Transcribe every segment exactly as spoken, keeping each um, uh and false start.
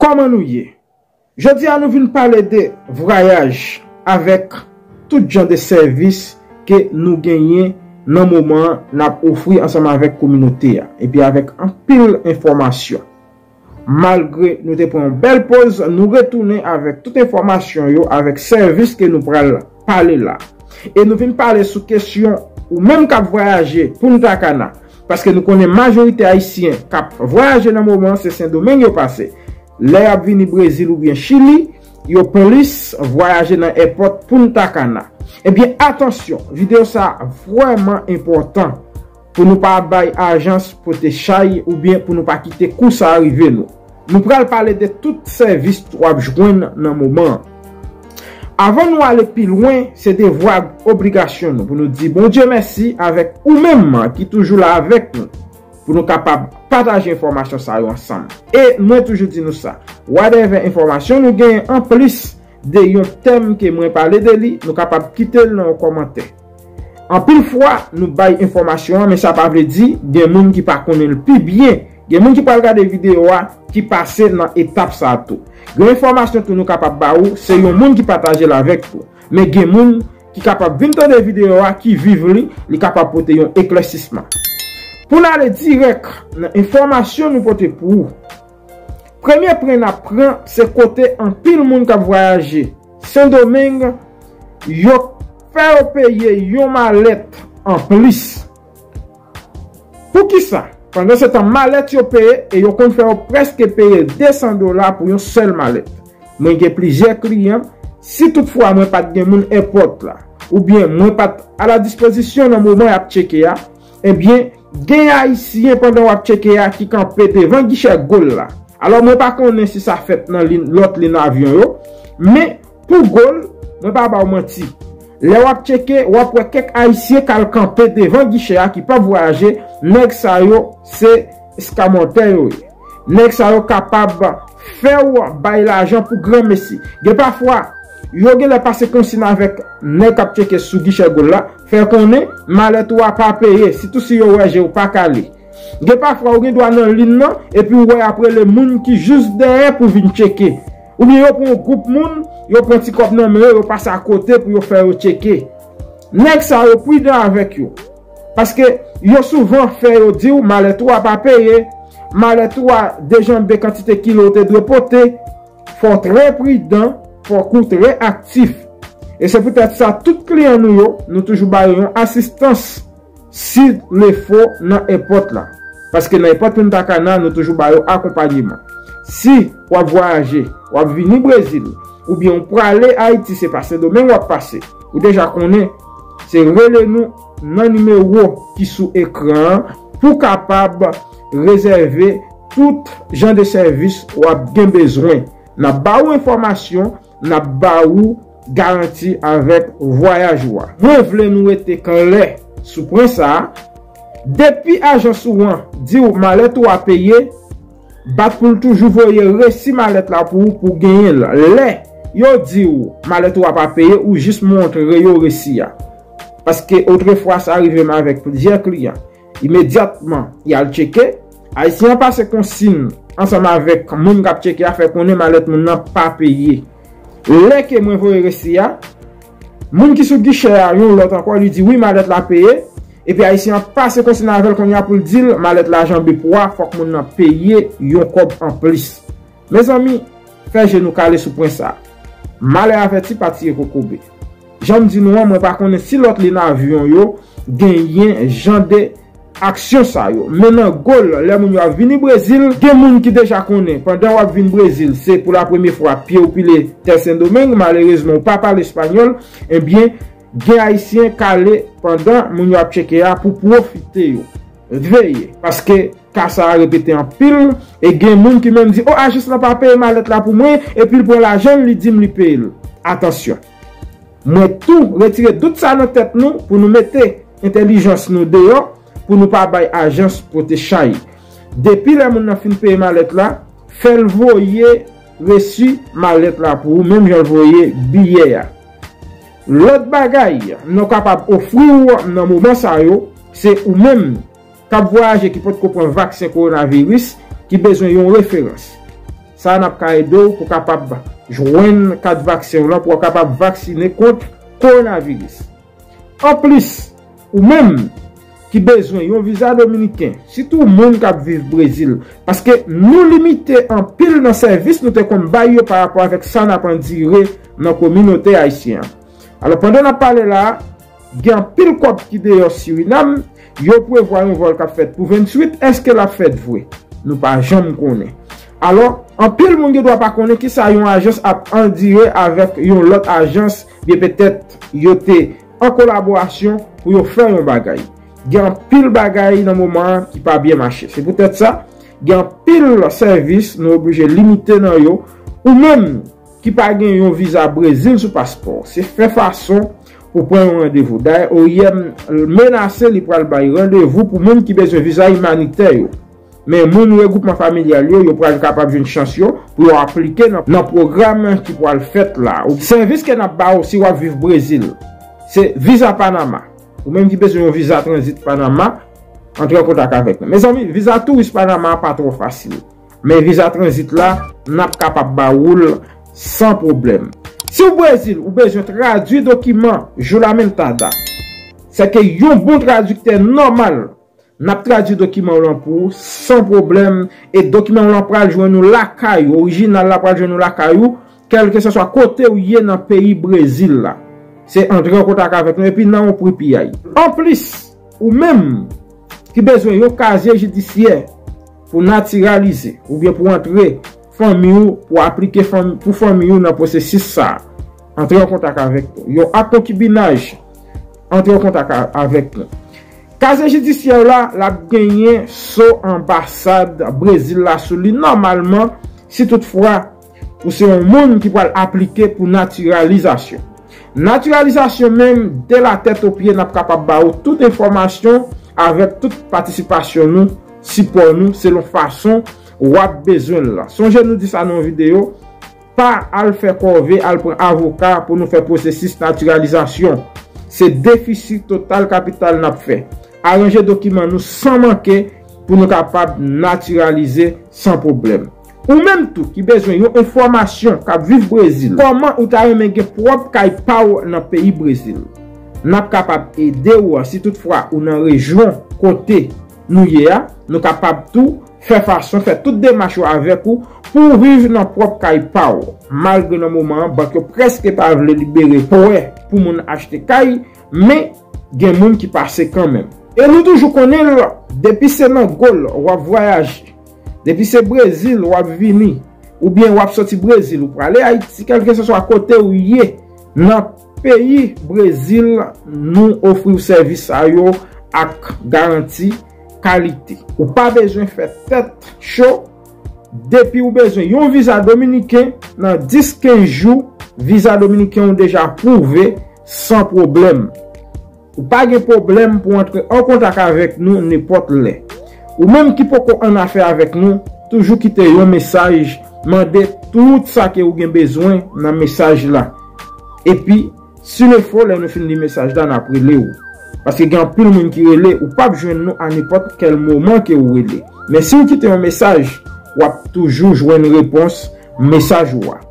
Kòman nou ye? Jodi a nou vin pale de vwayaj avèk tout jan de sèvis ke nou genyen nan moman an n ap ofri ansanm avèk kominote a, epi avèk anpil enfòmasyon. Malgre nou te pran yon bèl poz, nou retounen avèk tout enfòmasyon yo, avèk sèvis ke nou pral pale la. E nou vin pale sou kesyon ou menm k ap vwayaje Punta Cana, paske nou konnen majorite Ayisyen k ap vwayaje nan moman an se Sendomeng yo pase. Lè y ap vini Brezil oubyen Chili, yo plis vwayaje nan èpòt Punta Cana. Ebyen, atansyon, videyo sa a vrèman enpòtan pou nou pa bay ajans pote chay oubyen pou nou pa kite kou sa a rive nou. Nou pral pale de tout sèvis w ap jwenn nan moman an. Avan nou ale pi lwen, se devwa ak obligasyon nou pou nou di Bondye mèsi avèk ou menm ki toujou la avèk nou, pou nou kapab pataje enfòmasyon sa yo ansanm. E mwen toujou di nou sa, whatever enfòmasyon nou genyen anplis de yon tèm ke mwen pale de li, nou kapab kite l nan yon kòmantè. Anpil fwa, nou bay enfòmasyon an, men sa pa vle di gen moun ki pa konnen l pi byen. Gen moun ki pral gade videyo a ki pase nan etap sa a tou. Gen enfòmasyon tou nou kapab ba ou, se yon moun ki pataje l avèk ou. Men gen moun ki kapab vin tande videyo a, ki viv li, li kapab pote yon eklèsisman. Pou n ale dirèk nan enfòmasyon nou pote pou ou, premye pwen n ap pran, se kote anpil moun k ap vwayaje Sendomeng, yo fè yo peye yon malèt anplis. Poukisa? Pandansetan, malèt yo peye e yo konn fè yo prèske peye de san dola pou yon sèl malèt. Mwen gen plizyè kliyan, si toutfwa mwen pa t gen moun èpòt la, oubyen mwen pa t a la dispozisyon nan moman y ap tcheke a, ebyen, gen Ayisyen pandan w ap tcheke a ki kanpe devan gichè Gold la. Alò, mwen pa konnen si sa fèt nan lin, lòt lin avyon yo, men pou Gold, mwen pa ba w manti. Lè w ap tcheke, w ap wè kèk Ayisyen k al kanpe devan gichè a ki p ap vwayaje, nèg sa yo se eskamòtè yo ye. Nèg sa yo kapab fè w bay lajan pou granmesi. Gen pafwa, yo genlè pase konsin avèk nèg k ap tcheke sou gichè Gold la, fè konnen malèt ou a pa peye, sitou si yo wè je w pa kale. Gen pafwa ou gen dwa nan lin nan, epi ou wè y ap rele moun ki jis dèyè pou vin tcheke. Oubyen yo pran yon gwoup moun, yo pran ti kòb nan men yo, yo pase akote pou yo fè yo tcheke. Nèg sa yo pridan avèk yo. Paske yo souvan fè yo di w malèt ou a pa peye, malèt ou a dejanbe kantite kilo ou te dwe pote. Fò w trè pridan, fòk ou trè aktif. E se poutèt sa, tout kliyan nou yo, nou toujou ba yo yon asistans si lefo nan èpòt la. Paske nan èpòt Punta Cana, nou toujou ba yo akonpanyeman. Si w ap vwayaje, w ap vini Brezil, oubyen w prale Ayiti, se pa Sendomeng w ap pase, ou deja konnen, se rele nou nan nimewo ki sou ekran an pou w kapab rezève tout jan de sèvis w ap gen bezwen. N ap ba ou enfòmasyon, n ap ba ou garanti avèk vwayaj ou a. Mwen vle nou rete klè sou pwen sa a. Depi ajans ou an di w malèt ou a peye, bat pou l toujou voye resi malèt la pou ou, pou w genyen l. Lè yo di w malèt ou a pa peye, ou jis montre yo resi a. Paske otrefwa, sa rive m avèk plizyè kliyan. Imedyatman, y al tcheke. Ayisyen an pase konsin ansanm avèk moun k ap tcheke a, fè konnen malèt moun nan pa peye. Lè ke mwen voye resi a, moun ki sou gichè a, yon lòt ankò, li di, "Wi, malèt la peye." Epi Ayisyen an pase konsin avè l kounye a pou l di l, malèt la janbe pwa, fòk moun nan peye yon kòb anplis. Mezanmi, fè je nou kale sou pwen sa a. Malè avèti pa tiye kokobe. Jan m di nou an, mwen pa konnen si lòt lin avyon yo genyen jan de aksyon sa yo. Men nan Gold, lè moun yo ap vini Brezil, gen moun ki deja konnen, pandan w ap vin Brezil, se pou la premye fwa pye w pile tè Sendomeng, malerezman, ou pa pale espanyòl, ebyen, gen Ayisyen kale pandan moun yo ap tcheke a pou pwofite yo. Veye, paske ka sa a repete anpil, e gen moun ki menm di, "O, ajans lan pa peye malèt la pou mwen," epi l pran lajan l, li di m li peye l. Atansyon! Mwen tou retire dout sa nan tèt nou pou nou mete entèlijans nou deyò, pou nou pa bay ajans pote chay. Depi lè moun nan fin peye malèt la, fè l voye resi malèt la pou ou, menm jan l voye biyè a. Lòt bagay nou kapab ofri w nan moman sa yo, se ou menm k ap vwayaje ki potko pran vaksen kowonaviris, ki bezwen yon referans. Sa n ap ka ede w pou kapab jwenn kat vaksen w lan pou w kapab vaksine kont kowonaviris. Anplis, ou menm ki bezwen yon viza dominiken, sitou moun k ap viv Brezil, paske nou limite anpil nan sèvis nou te konn bay yo pa rapò avèk sa n ap andire nan kominote ayisyen an. Alò, pandan n ap pale la a, gen anpil kòb ki deyò Sirinam, yo prevwa yon vòl k ap fèt pou venntuit, èske l ap fèt vre? Nou pa janm konnen. Alò, anpil moun gen dwa pa konnen kisa yon ajans ap andire avèk yon lòt ajans, byen petèt yo te an kolaborasyon pou yo fè yon bagay. Gen anpil bagay nan moman an ki pa byen mache. Se poutèt sa, gen anpil sèvis nou oblije limite nan yo. Ou menm ki pa gen yon viza Brezil sou paspò, se fè fason pou pran yon randevou. Dayè, O I M menase li pral bay randevou pou moun ki bezwen viza imanitè yo. Men moun regwoupman familyal yo, yo pral kapab jwenn chans yo pou yo aplike nan, nan pwogram ki pral fèt la. Ou, sèvis ke n ap ba w si w ap viv Brezil, se viza Panama. Ou menm ki bezwen yon viza tranzit Panama, antre an kontak avèk nou. Mezanmi, viza touris Panama a pa twò fasil. Men viza tranzit la, n ap kapab ba ou l san pwoblèm. Si w Brezil, ou bezwen tradui dokiman juramentada. Sèke yon bon tradiktè nòmal, n ap tradui dokiman w lan pou ou san pwoblèm, e dokiman w lan pral jwenn ou lakay ou, orijinal la pral jwenn ou lakay ou, kèlkeswa kote w ye nan peyi Brezil la. Se antre an kontak avèk nou, epi nan yon pri piyay. Anplis, ou menm ki bezwen yon kazye jidisyè pou natiralize, oubyen pou antre fanmi w, pou aplike fanm-, pou fanmi w nan pwosesis sa a, antre an kontak avèk nou. Yon ak konkibinaj, antre an kontak a-, avèk nou. Kazye jidisyè w la, l ap genyen so anbasad Brezil la sou li nòmalman, si toutfwa ou se yon moun ki pral aplike pou natiralizasyon. Natiralizasyon menm, de la tèt o pye, n ap kapab ba ou tout enfòmasyon avèk tout patisipasyon nou, sipò nou, selon fason w ap bezwen l lan. Sonje nou di sa nan yon videyo, pa al fè kòve, al pran avoka pou nou fè pwosesis natiralizasyon. Se defisi total kapital n ap fè. Aranje dokiman nou san manke pou nou kapab natiralize san pwoblèm. Ou menm tou ki bezwen yon enfòmasyon k ap viv Brezil, kòman ou ta renmen gen pwòp kay pa w nan peyi Brezil? N ap kapab ede w si toutfwa ou nan rejyon kote nou ye a. Nou kapab tou fè fason, fè tout demach yo avèk ou pou w viv nan pwòp kay pa w. Malgre nan moman an, bank yo prèske pa vle libere prè pou moun achte kay, men gen moun ki pase kanmenm. E nou toujou konnen l, depi se nan Gol w ap vwayaje, depi se Brezil w ap vini, oubyen w ap soti Brezil, ou prale Ayiti, kèlkeswa kote w ye nan peyi Brezil, nou ofri w sèvis sa yo ak garanti kalite. Ou pa bezwen fè tèt cho, depi w bezwen yon viza dominiken, nan dis kenz jou, viza dominiken w deja apwouve san pwoblèm. Ou pa gen pwoblèm pou antre an kontak avèk nou nenpòt lè. Ou menm ki poko annafè avèk nou, toujou kite yon mesaj, mande tout sa ke ou gen bezwen nan mesaj la. Epi, si lefo, lè nou fin li mesaj la, n ap rele w. Paske gen anpil moun ki rele, ou p ap jwenn nou a nenpòt kèl moman ke ou rele. Men si w kite yon mesaj, w ap toujou jwenn repons mesaj ou a.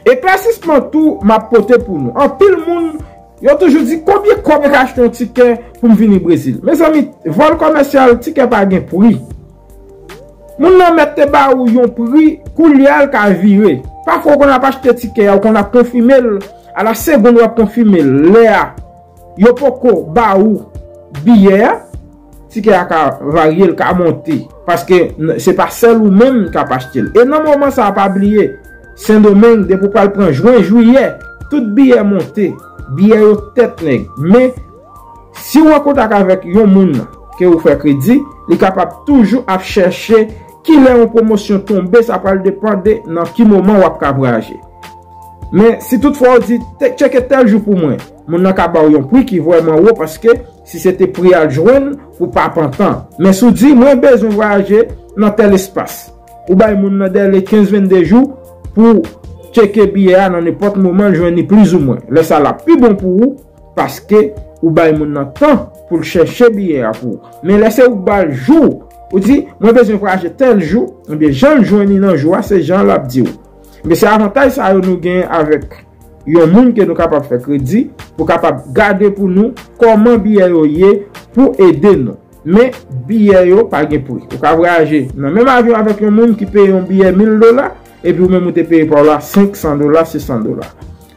Eklèsisman tou, m ap pote pou nou. Anpil moun, yo toujou di, "Konbyen kòb mwen ka achte yon tikè pou m vini Brezil?" Mezanmi, vòl kòmèsyal, tikè pa gen pri. Moun nan mèt te ba ou yon pri, koulye a l ka vire. Pafwa, ou konn ap achte tikè a, ou konn ap konfime l, a la segonn w ap konfime l. Lè a, yo poko ba ou biyè a, tikè a ka varye, l ka monte. Paske n-, se pa sèl ou menm k ap achte l. E nan moman sa a, pa bliye, Sendomeng, depi w pral pran jen, jiyè, tout biyè monte. Biyè yo tèt nèg. Men, si w an kontak avèk yon moun ke ou fè kredi, li kapab toujou ap chèche kilè yon pwomosyon tonbe, sa pral depande nan ki moman w ap ka vwayaje. Men, si toutfwa w di, "Te-, tcheke tèl jou pou mwen," moun nan ka ba w yon pri ki vrèman wo, paske si se te pri al jwenn, ou pa pantan. Men si w di, "Mwen bezwen vwayaje nan tèl espas," ou bay moun nan dèle kenz vennde jou pou tcheke biyè a nan nenpòt moman l jwenn li plizoumwen. Lè sa l ap pi bon pou ou, paske ou bay moun nan tan pou l chèche biyè a pou ou. Men lè se ou k ba l jou, Ou di, mwen bezwen vwayaje tèl jou, ebyen, jan l jwenn li nan jou a, se jan l ap di w. Men se avantaj sa yo nou genyen avèk yon moun ke nou kapab fè kredi, pou kapab gade pou nou kòman biyè yo ye pou ede nou. Men biyè yo pa gen pri. Ou ka vwayaje nan menm avyon avèk yon moun ki peye yon biyè mil dola, epi ou menm ou te peye pa w la senk san dola, sis san dola.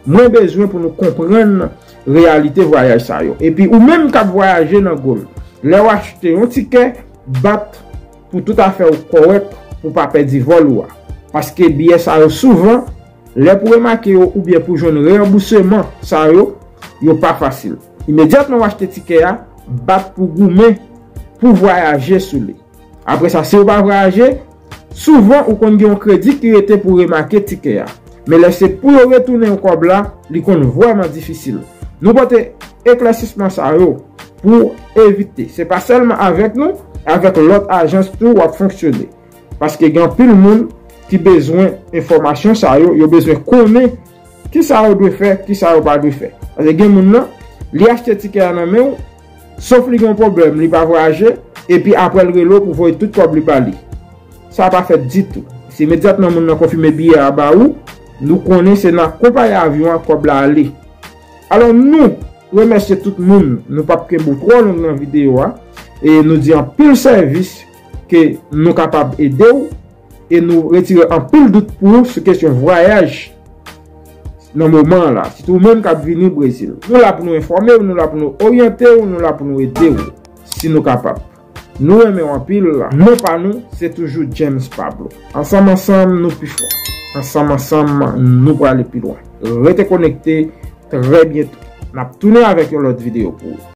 Mwen bezwen pou nou konprann reyalite vwayaj sa yo. Epi ou menm k ap vwayaje nan Gold, lè w achte yon tikè, bat pou tout afè w kòrèk pou w pa pèdi vòl ou a. Paske biyè sa yo souvan, lè pou remake yo oubyen pou jwenn ranbousman sa yo, yo pa fasil. Imedyatman w achte tikè a, bat pou goumen pou vwayaje sou li. Apre sa, si w pa vwayaje, souvan ou konn gen yon kredi ki rete pou remake tikè a. Men lè se pou yo retounen w kòb la, li konn vrèman difisil. Nou pote eklèsisman sa yo pou evite. Se pa sèlman avèk nou, avèk lòt ajans tou w ap fonksyone. Paske gen anpil moun ki bezwen enfòmasyon sa yo, yo bezwen konnen kisa yo dwe fè, kisa yo pa dwe fè. Paske gen moun nan, li achte tikè a nan men w, sof li gen yon pwoblèm, li pa vwayaje, epi apre l rele w pou voye tout kòb li ba li. Sa pa fèt ditou. Se imedyatman moun nan konfime biyè a ba ou, nou konnen se nan konpayi avyon an kòb la ale. Alò nou remèsye tout moun, nou p ap kenbe w twò long nan videyo a, e nou di anpil sèvis ke nou kapab ede w, e nou retire anpil dout pou ou sou kesyon vwayaj nan moman an la, sitou ou menm k ap vini Brezil. Nou la pou nou enfòme w, nou la pou nou oryante w, nou la pou nou ede w, si nou kapab. Nou renmen w anpil. Non pa nou, se toujou James Pablo. Ansanm, ansanm, nou pi fò. Ansanm, ansanm, nou prale pi lwen. Rete konekte, trè byento. N ap tounen avèk yon lòt videyo pou ou.